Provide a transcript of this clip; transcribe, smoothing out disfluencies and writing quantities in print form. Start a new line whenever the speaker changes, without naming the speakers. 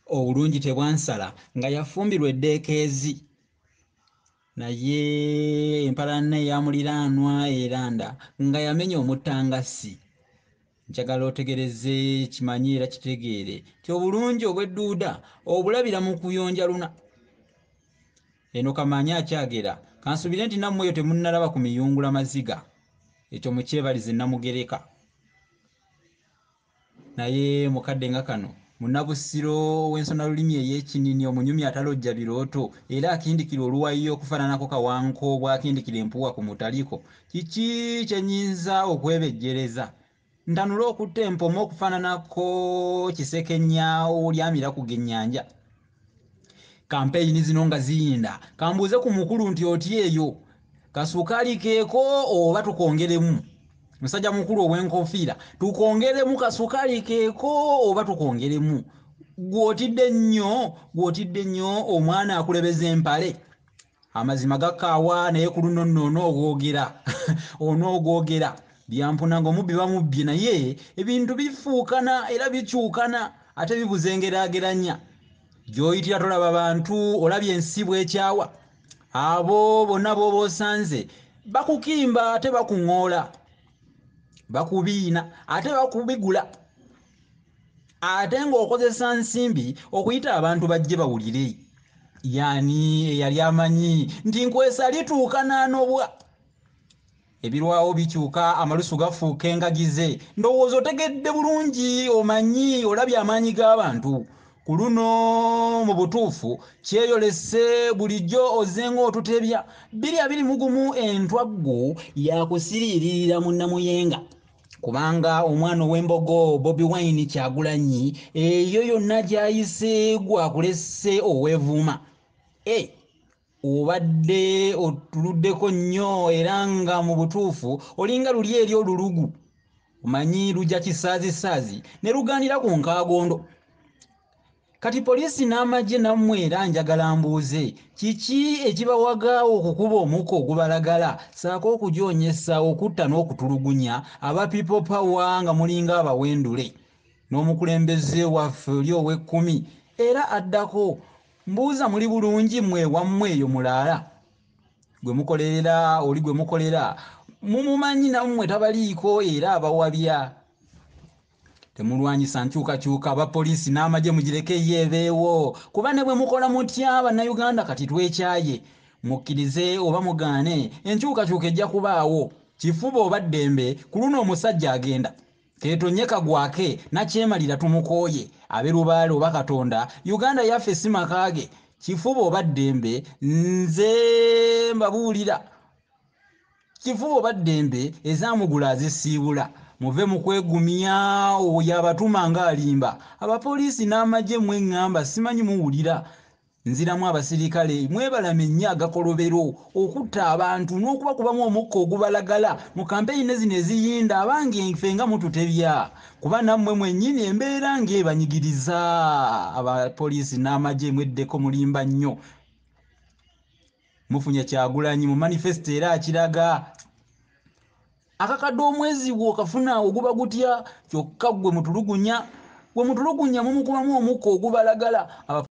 Obulungi tebwansala nga yafumbirwa eddeekeezi, naye empalana eya muliraanwa eranda nga yamenya omuttangasi. Njagala otegereze, kimanye era kitegeere nti obulungi obw'edduuda obulabira mu kuyonja luna. Eno Kamaanyi akyagera, kansuubire nti nammwe eyo temunnalaba ku miyungula maziga, ekyo mukyebalize Namugereka. Naye mukadde nga kano Munnabusiro ow'ensonalulimi ey'ekinini, omunyumya atalojja birooto era akindikira oluwayi okufaananako Kawanko bw'akindikira empuwa ku mutaliko, kiki kye nnyinza okwebejjereza? Ntanule okutta empomo okufaananako Kisekenya olyamira ku gennyanja? Kampeyini zino nga ziyinda, kambuuze ku mukulu nti otya eyo? Kasukaali keeko oba tukongeremu? Musajja mukulu ow'enkofiira, tukongeremu kasukaali keeko oba tukongeremu? Gw'otidde nnyo, gw'otidde nnyo omwana akulebeza empale. Amazima gakaawa naye ku luno nno onoogwogera, onoogwogera. Byampuna ng'omubbi bamubbye naye ebintu bifuukana era bikyukana ate bibuza engeraageranya. Gy'oyitira tolaba bantu, olabye ensi bw'ekyawa. Abo bonna b'oba osanze bakukimba ate bakuŋoola, bakubiina ate bakubigula, ate ng'okozesa nsimbi okuyita abantu bajje bawulire. Y'ani eyali amanyi nti nkwesa lituuka n'anobwa? Ebirwawo bikyuka, amalusu gafuuka engagize. Ndowooza otegedde bulungi, omanyi, olabye amaanyi g'abantu. Ku luno mu butuufu kyeyolese bulijjo ozzenga otutebya. 2021 entwaggu yakusiriiririra mu Namuyenga. Kubanga omwana ow'embogo Bobi Wine Kyagulanyi eyo yonna gy'ayise gwakulese oweevuuma. E Obadde otuluddeko nnyo era nga mu butuufu olinga luli eri olulugu, omanyi lujja kisaazisaazi ne lugaanira ku nkaagondo. Kati poliisi n'amagye nammwe era njagala mbuuze, kiki ekibawaga okukuba omukka ogubalagala ssaako okujoonyesa, okutta n'okutulugunya aba People Power nga mulinga abawendule n'omukulembeze waffe oli ow'ekkumi era addako? Mbuuza muli bulungi mmwe ewammwe eyo mulaala? Gwe mukolerera oli gwe mukolera mumumanyi nammwe tabaliiko era abawabya. Temulwanyisa nkyukakyuka aba poliisi n'amagye mugireke yo ebeewo kuba ne bwe mukola mutya Bannayuganda kati twekyaye. Mukkirize oba mugaane enkyukakyuka ejja kubaawo. Kifuba oba ddembe ku luno omusajja agenda. Ketonye kagwake nakyemalira tumukooye abe lubaale oba katonda Uganda yaffe si maka ge kifuba oba ddembe nze mbabuulira kifuba oba ddembe ezamugula azisiibula muve mu kwegumya oyo abatuma nga alimba abapoliisi n'amagye mwe ŋŋamba simanyi muwulira Nziramu abasirikale mwebalame nnyo agakolobero, okutta abantu n'okubakubamu omukka ogubalagala mu kampeyini zino eziyinda abange nfe nga mututebya kuba nammwe mwennyini embeera ng'ebanyigiriza. Abapoliisi n'amagye mweddeko mulimba nnyo. Mufunye Kyagulanyi mu manifesito era akiraga. Akakadde omwezi bw'okafuna oguba gutya kyokka gwe mutulugunya mumukubamu omukka ogubalagala.